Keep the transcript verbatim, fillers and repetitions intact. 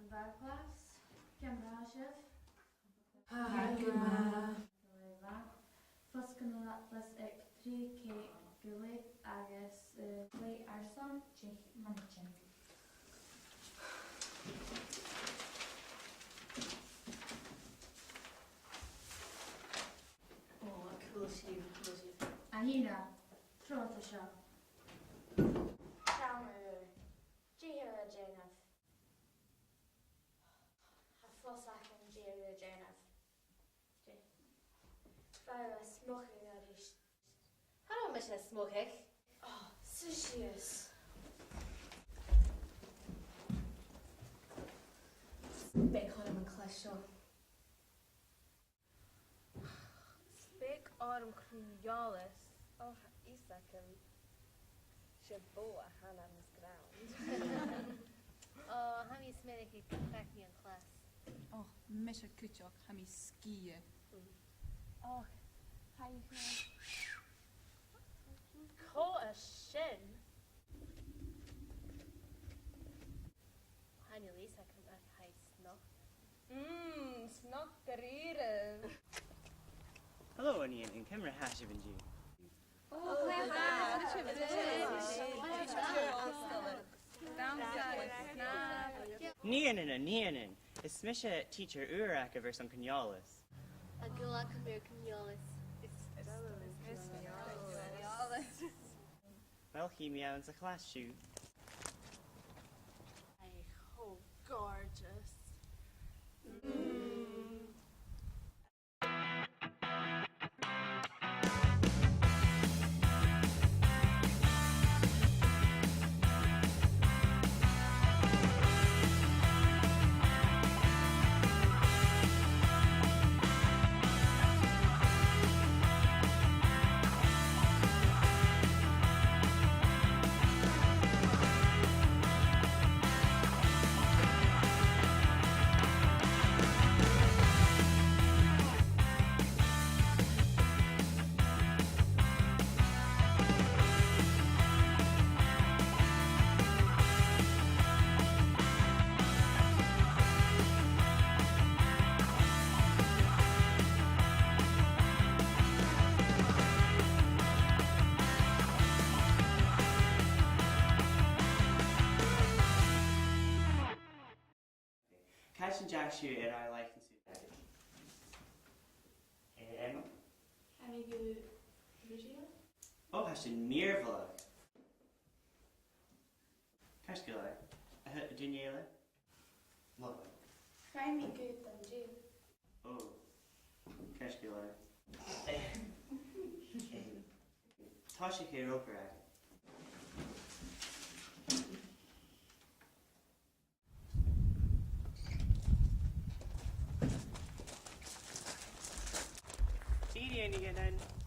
Madainn mhath, a chlas. Ciamar a tha sibh? Tha gu math. Glè mhath. Fosgail an atlas aig trì ceud gu leth agus, eh, glè airson deich mionaidean. Ò, cool sibh, cool sibh. A Nina, trobhad an seo. Seall, dè tha thu a' dèanamh? Tha fhios agam dè tha thu a' dèanamh. Dè? Bha thu a' smocadh a-rithist. Cha robh mise a' smocadh. Ò, suidh sìos. Beag orm an clas seo. 'S beag orm cruinn-eòlas. Ò, tha fhios agam. 'S e bò a th' ann an ground. Ò, tha mi a' smaoineachadh gun craic mi an clas. Ò, mise cuideachd, tha mi sgìth. Ò, tha i... Cò a tha sin? Chan eil fhios agam ach tha i snog. Mm, snog dha-rìribh. Hello, a nigheanan, ciamar a tha sibh an-diugh? Ò, glè mhath, glè mhath. Dannsa, snàmh. Nigheanan, a nigheanan, is mise teacher ùr agaibh airson cruinn-eòlas. An cuala sibh air cruinn-eòlas? Is, is, is, is, is. Well, chì mi ann sa chlas siud. Aidh, oh, gorgeous. Mm. Càit an deach sibh air ur làithean-suidhe? Eh, Emma? Tha mi gu Virgil. Ò, tha sin mìorbhaileach. Ceart gu leòr. A, a duine eile? Lovely. Chaidh mi gu Dundee. Ò, ceart gu leòr. Tòisichidh an obair agaibh. Dìreach an-diugh, a nigheanan.